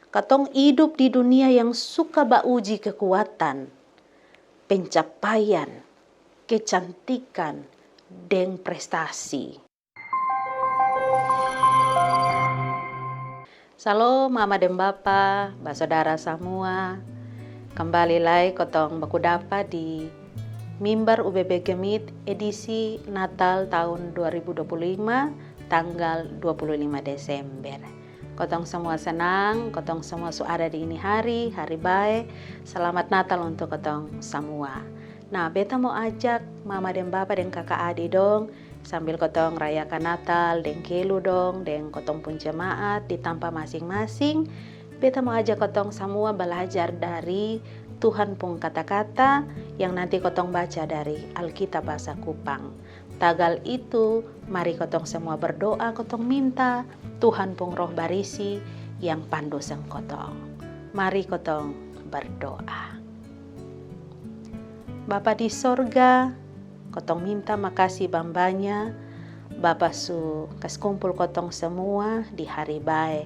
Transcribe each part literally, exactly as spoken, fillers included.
Katong idup di dunia yang suka bauji kekuatan, pencapaian, kecantikan, deng prestasi. Shalom mama deng bapa, basodara samua. Kambali lai kotong baku dapa di mimbar U B B Gemit edisi Natal tahun dua ribu dua puluh lima, tanggal dua puluh lima Desember. Kotong samua sanang, kotong samua su ada di ini hari, hari bae. Selamat Natal untuk kotong samua. Nah, beta mau ajak mama deng bapa deng kaka adi dong, sambil kotong rayakan Natal deng kelu dong, deng kotong pung jemaat di tampa masing-masing, beta mau ajak kotong samua balajar dari Tuhan pung kata-kata yang nanti kotong baca dari Alkitab Bahasa Kupang. Tagal itu, mari kotong samua berdoa, kotong minta Tuhan pung Roh Barisi yang pandu sang kotong. Mari kotong berdoa. Bapa di sorga, kotong minta makasi bambanya, Bapa su kas kumpul kotong samua di hari bae.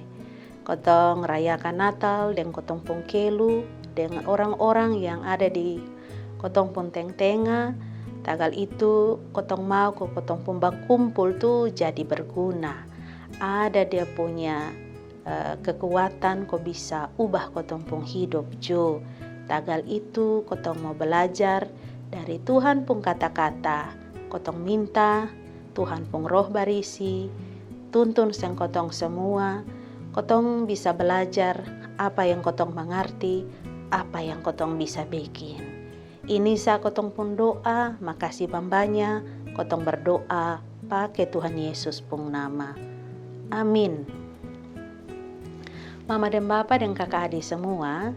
Kotong rayakan Natal deng kotong pung kelu, deng orang-orang yang ada di kotong pung teng-tenga. Tagal itu, kotong mau ko kotong pung bakumpul tu jadi berguna. Ada dia punya, eh, kekuatan ko bisa ubah kotong pung hidup ju. Tagal itu, kotong mau balajar dari Tuhan pung kata-kata. Kotong minta Tuhan pung Roh Barisi tuntun sang kotong samua, kotong bisa balajar apa yang kotong mangarti, apa yang kotong bisa bekin. Ini sa kotong pung doa, makasi bambanya, kotong berdoa pake Tuhan Yesus pung nama. Amin. Mama deng bapa deng kaka adi samua,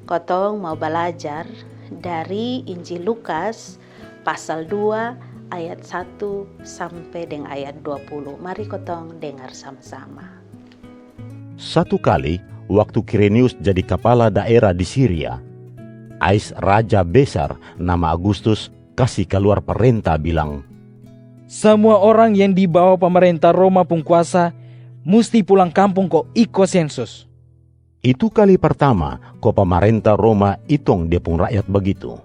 kotong mau balajar dari Injil Lukas pasal dua ayat satu sampe deng ayat dua puluh. Mari kotong dengar sama-sama. Satu kali, waktu Kirenius jadi kapala daera di Siria, ais raja besar nama Agustus kasi kaluar parenta bilang, "Samua orang yang di bawa pamarenta Roma pung kuasa musti pulang kampung ko iko sensus." Itu kali partama ko pamarenta Roma itong dia pung rakyat bagitu.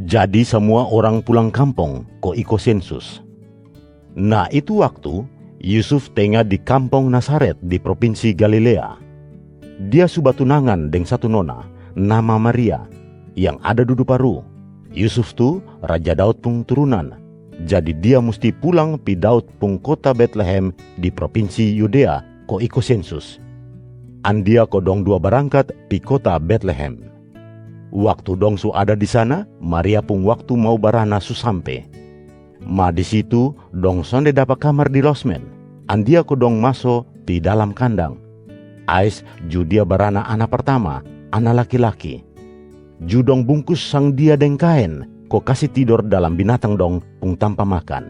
Jadi samua orang pulang kampung ko iko sensus. Na itu waktu, Yusuf tenga di kampung Nasaret di propinsi Galilea. Dia su batunangan deng satu nona, nama Maria, yang ada dudu paru. Yusuf tu raja Daud pung turunan, jadi dia musti pulang pi Daud pung kota Betlehem di propinsi Yudea ko iko sensus. Andia ko dong dua barangkat pi kota Betlehem. Waktu dong su ada di sana, Maria pung waktu mau barana su sampe. Ma di situ, dong sonde dapa kamar di losmen. Andia ko dong maso pi dalam kandang. Ais ju dia barana ana partama, ana laki-laki. Ju dong bungkus sang dia deng kaen, ko kasi tidor dalam binatang dong pung tampa makan.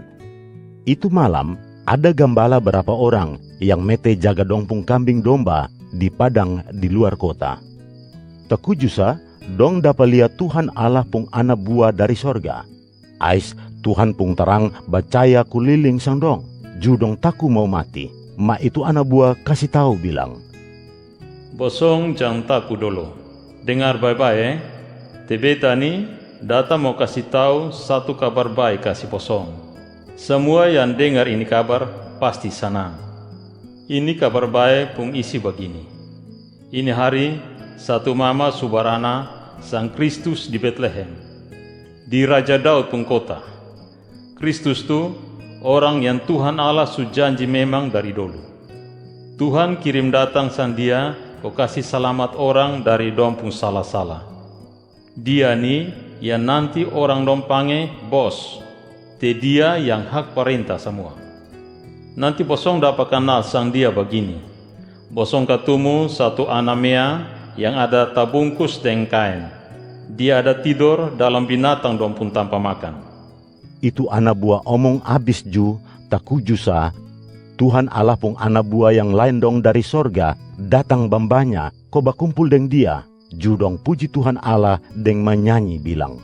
Itu malam, ada gambala barapa orang yang mete jaga dong pung kambing domba di padang di luar kota. Takuju sa, dong dapa lia Tuhan Allah pung ana bua dari sorga. Ais Tuhan pung tarang bacaya kuliling sang dong, ju dong taku mau mati. Ma itu ana bua kasi tau bilang, "Bosong jang taku dolo. Dengar bae-bae, te beta ni datang mau kasi tau satu kabar bae kasi bosong. Samua yang dengar ini kabar pasti sanang. Ini kabar bae pung isi bagini. Ini hari satu mama su barana sang Kristus di Betlehem, di Raja Daud pung kota. Kristus tu orang yang Tuhan Allah su janji memang dari dolu. Tuhan kirim datang sang Dia ko kasi salamat orang dari dong pung sala-sala. Dia ni yang nanti orang dong pange Bos, te Dia yang hak parenta samua. Nanti bosong dapa kanal sang Dia bagini: bosong katumu satu ana mea yang ada tabungkus deng kaen. Dia ada tidor dalam binatang dong pung tampa makan." Itu ana bua omong abis ju, takuju sa, Tuhan Allah pung ana bua yang laen dong dari sorga datang bambanya ko bakumpul deng dia, ju dong puji Tuhan Allah deng manyanyi bilang,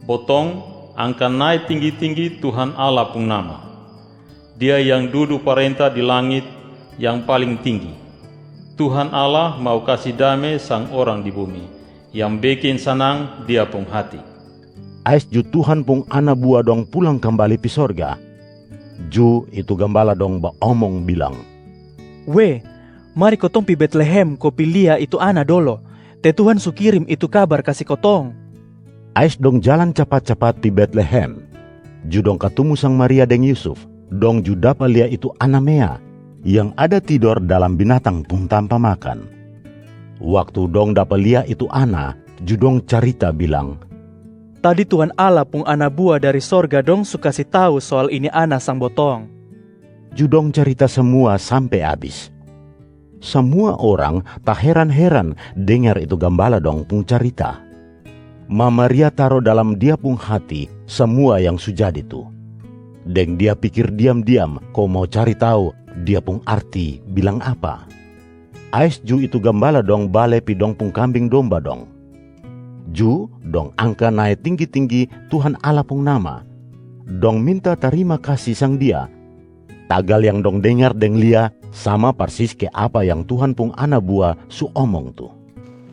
"Botong angka nae tinggi-tinggi Tuhan Allah pung nama. Dia yang dudu parenta di langit yang paling tinggi. Tuhan Allah mau kasi dame sang orang di bumi, yang bekin sanang Dia pung hati. Ais ju Tuhan pung ana bua dong pulang kambali pi sorga, ju itu gambala dong baomong bilang, "We, mari kotong pi Betlehem ko pi lia itu ana dolo, te Tuhan su kirim itu kabar kasi kotong." Ais dong jalan capat-capat pi Betlehem, ju dong katumu sang Maria deng Yusuf, dong ju dapa lia itu ana mea yang ada tidor dalam binatang pung tampa makan. Waktu dong dapa lia itu ana, ju dong carita bilang, "Tadi Tuhan Allah pung ana bua dari sorga dong su kasi tau soal ini ana sang botong." Ju dong carita samua sampe abis. Samua orang taheran-heran dengar itu gambala dong pung carita. Ma Maria taro dalam dia pung hati samua yang su jadi tu. Deng dia pikir diam-diam ko mau cari tau dia pung arti bilang apa. Ais ju itu gambala dong bale pi dong pung kambing domba dong. Ju dong angka nae tinggi-tinggi Tuhan Allah pung nama. Dong minta tarima kasi sang Dia. Tagal yang dong dengar deng lia sama parsis ke apa yang Tuhan pung ana bua su omong tu.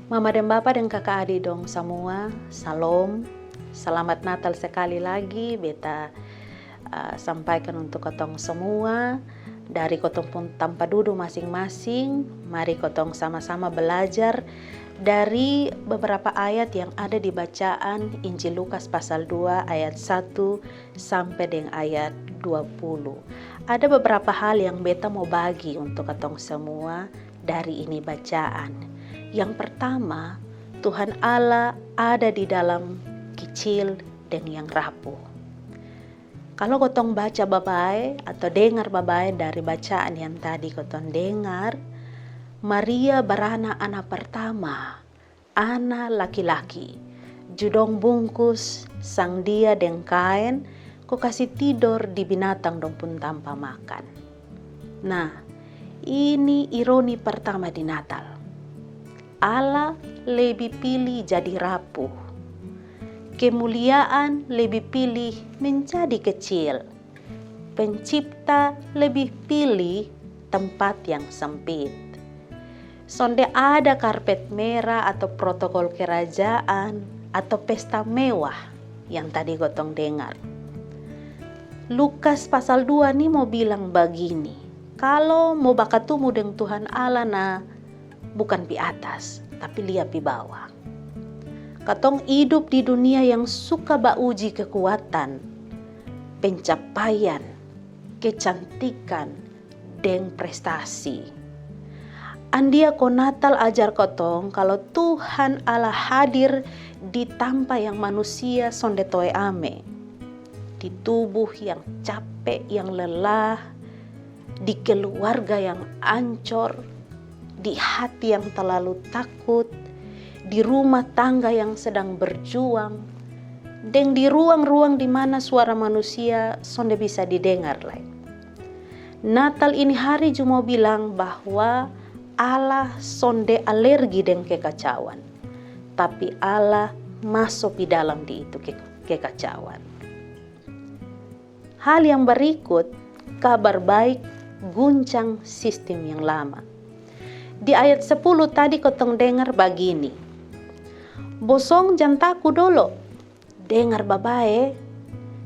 Mama deng bapa deng kaka adi dong samua, salom. Salamat Natal sekali lagi beta, uh, sampaikan untuk kotong samua. Dari kotong pung tampa dudu masing-masing, mari kotong sama-sama belajar dari beberapa ayat yang ada di bacaan Injil Lukas pasal dua ayat satu sampe deng ayat dua puluh. Ada beberapa hal yang beta mau bagi untuk katong semua dari ini bacaan. Yang pertama, Tuhan Allah ada di dalam kicil deng yang rapuh. Kalo kotong baca babae atau dengar babae dari bacaan yang tadi kotong dengar, Maria barana ana pertama, ana laki-laki, ju dong bungkus sang dia deng kaen ko kasi tidor di binatang dong pung tampa makan. Nah, ini ironi pertama di Natal. Allah lebi pili jadi rapuh. Kemuliaan lebi pili menjadi kecil. Pencipta lebih pilih tempat yang sempit. Sonde ada karpet merah atau protokol kerajaan atau pesta mewah yang tadi kotong dengar. Lukas pasal dua ni mau bilang bagini, kalo mau bakatumu deng Tuhan Allah na, bukan pi atas, tapi lia pi bawah. Katong idup di dunia yang suka bauji kekuatan, pencapaian, kecantikan, deng prestasi. Andia ko Natal ajar kotong kalo Tuhan Allah hadir di tampa yang manusia sonde toe ame, di tubuh yang cape, yang lelah, di keluarga yang ancor, di hati yang talalu takut, di rumah tangga yang sedang berjuang, deng di ruang-ruang di mana suara manusia sonde bisa didengar lai. Natal ini hari ju mau bilang bahwa Allah sonde alergi deng kekacauan, tapi Allah maso pi dalam di itu ke-, kekacauan. Hal yang berikut, kabar baik guncang sistem yang lama. Di ayat sepuluh tadi kotong dengar bagini, "Bosong jang taku dolo, dengar babae,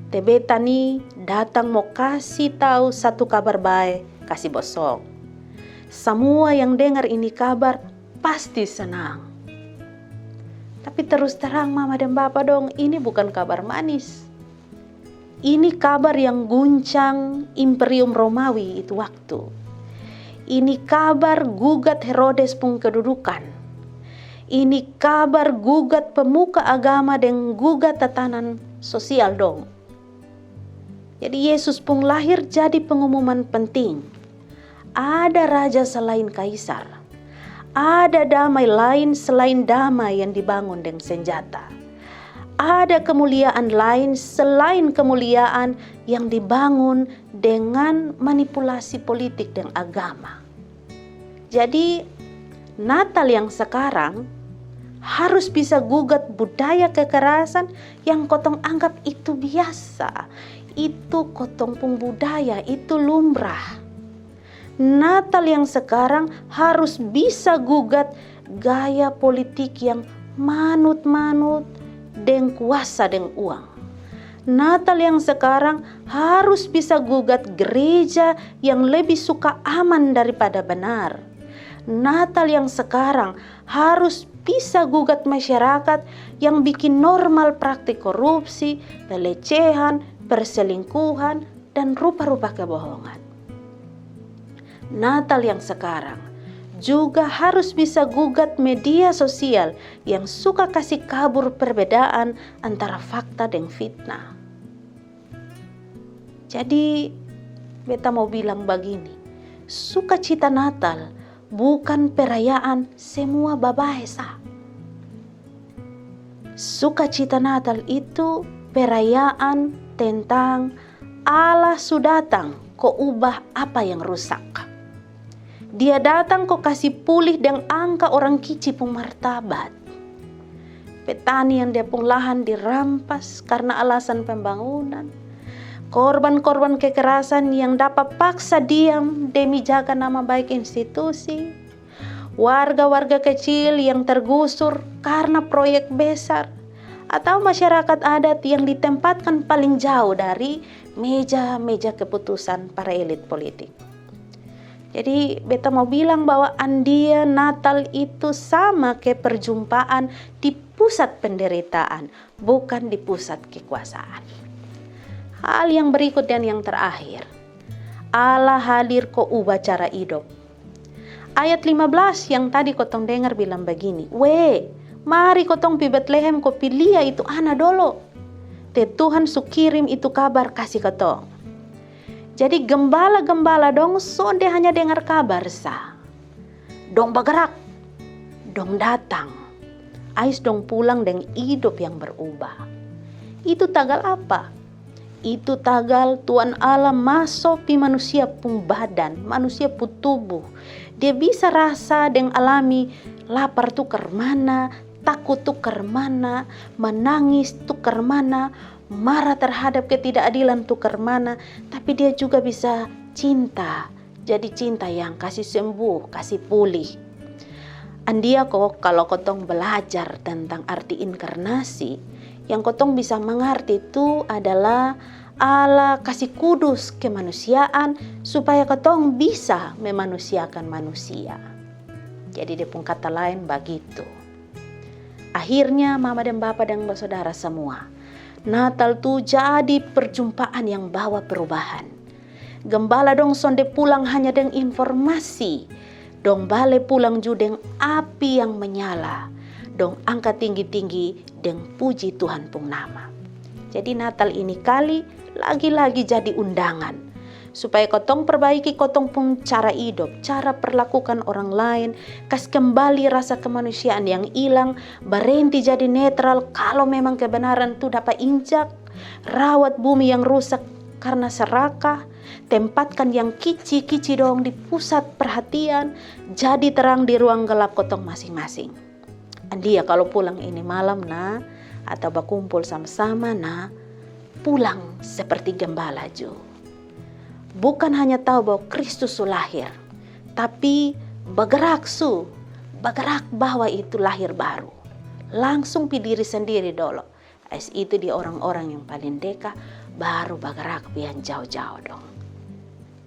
te beta ni datang mo kasi tau satu kabar bae kasi bosong. Samua yang dengar ini kabar pasti senang." Tapi terus terang mama dan bapa dong, ini bukan kabar manis. Ini kabar yang guncang Imperium Romawi itu waktu. Ini kabar gugat Herodes pung kedudukan. Ini kabar gugat pemuka agama deng gugat tatanan sosial dong. Jadi Yesus pung lahir jadi pengumuman penting. Ada raja selain kaisar. Ada damai lain selain damai yang dibangun deng senjata. Ada kemuliaan lain selain kemuliaan yang dibangun dengan manipulasi politik deng agama. Jadi, Natal yang sekarang harus bisa gugat budaya kekerasan yang kotong anggap itu biasa, itu kotong pung budaya, itu lumrah. Natal yang sekarang harus bisa gugat gaya politik yang manut-manut deng kuasa deng uang. Natal yang sekarang harus bisa gugat gereja yang lebih suka aman daripada benar. Natal yang sekarang harus bisa gugat masyarakat yang bikin normal praktik korupsi, pelecehan, perselingkuhan, dan rupa-rupa kebohongan. Natal yang sekarang juga harus bisa gugat media sosial yang suka kasih kabur perbedaan antara fakta dan fitnah. Jadi, beta mau bilang bagini, sukacita Natal bukan perayaan semua babae sa. Sukacita Natal itu perayaan tentang Allah su datang ko ubah apa yang rusak. Dia datang ko kasi pulih deng angka orang kici pung martabat. Petani yang dia pung lahan dirampas karna alasan pembangunan. Korban-korban kekerasan yang dapa paksa diam demi jaga nama baik institusi. Warga-warga kecil yang tergusur karna proyek besar. Atau masyarakat adat yang ditempatkan paling jauh dari meja-meja keputusan para elit politik. Jadi, beta mau bilang bahwa andia Natal itu sama ke perjumpaan di pusat penderitaan, bukan di pusat kekuasaan. Hal yang berikut dan yang terakhir, Allah hadir ko ubah cara idop. Ayat lima belas yang tadi kotong dengar bilang bagini, "We, mari kotong pi Betlehem ko pi lia itu ana dolo. Te Tuhan su kirim itu kabar kasi kotong." Jadi gembala-gembala dong sonde hanya dengar kabar sa. Dong bagarak, dong datang. Ais dong pulang deng idop yang berubah. Itu tagal apa? Itu tagal Tuhan Allah maso pi manusia pung badan, manusia pung tubuh. Dia bisa rasa deng alami lapar tu karmana, takut tu karmana, manangis tu karmana, marah terhadap ketidakadilan tu karmana, tapi dia juga bisa cinta, jadi cinta yang kasi sembuh, kasi pulih. Andia ko kalo kotong belajar tentang arti inkarnasi, yang kotong bisa mangarti tu adalah Allah kasi kudus kemanusiaan supaya kotong bisa memanusiakan manusia. Jadi dia pung kata laen bagitu. Akhirnya mama deng bapa deng basodara samua, Natal tu jadi perjumpaan yang bawa perubahan. Gembala dong sonde pulang hanya deng informasi. Dong bale pulang ju deng api yang menyala. Dong angka tinggi-tinggi deng puji Tuhan pung nama. Jadi Natal ini kali lagi-lagi jadi undangan supaya kotong perbaiki kotong pung cara idop, cara perlakukan orang laen, kas kembali rasa kemanusiaan yang ilang, barenti jadi netral kalo memang kebenaran tu dapa injak, rawat bumi yang rusak karna serakah, tempatkan yang kici-kici dong di pusat perhatian, jadi terang di ruang gelap kotong masing-masing. Andia kalo pulang ini malam na, atau bakumpul sama-sama na, pulang seperti gembala ju. Bukan hanya tau bahwa Kristus su lahir, tapi bagarak su, bagarak bahwa itu lahir baru. Langsung pi diri sendiri dolo. Ais itu di orang-orang yang paling deka, baru bagarak pi yang jauh-jauh dong.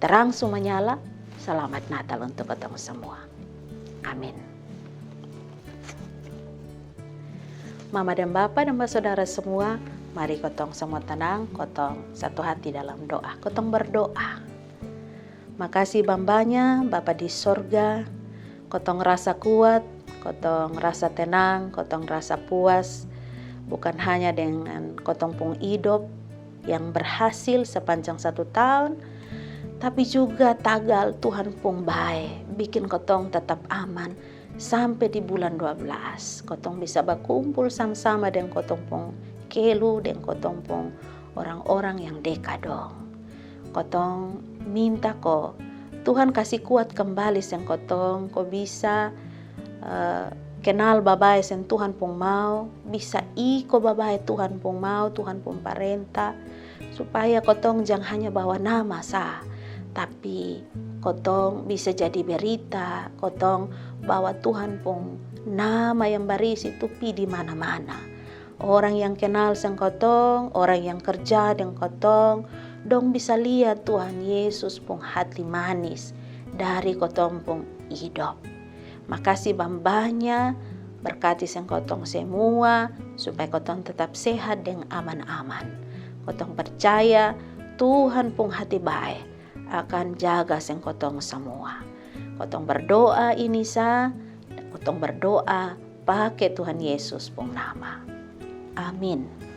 Terang su manyala, selamat Natal untuk kotong semua. Amin. Mama dan bapa dan basodara semua, mari kotong semua tenang, kotong satu hati dalam doa. Kotong berdoa. Makasi bambanya, Bapa di sorga, kotong rasa kuat, kotong rasa tenang, kotong rasa puas, bukan hanya dengan kotong pung idop yang berhasil sepanjang satu tahun, tapi juga tagal Tuhan pung bae bikin kotong tetap aman sampe di bulan dua belas. Kotong bisa bakumpul sama-sama deng kotong pung kelu, deng kotong pung orang-orang yang deka dong. Kotong minta ko Tuhan kasi kuat kembali seng kotong, ko bisa eh, kenal babae seng Tuhan pung mau, bisa iko babae Tuhan pung mau, Tuhan pung parenta, supaya kotong jang hanya bawa nama sa, tapi kotong bisa jadi berita, kotong bawa Tuhan pung nama yang barisi tu pi di mana-mana. Orang yang kenal sang kotong, orang yang kerja deng kotong, dong bisa lia Tuhan Yesus pung hati manis dari kotong pung idop. Makasi bambanya, berkati sang kotong semua supaya kotong tetap sehat deng aman-aman. Kotong percaya Tuhan pung hati bae akan jaga sang kotong semua. Kotong berdoa ini sa, kotong berdoa pake Tuhan Yesus pung nama. Amin.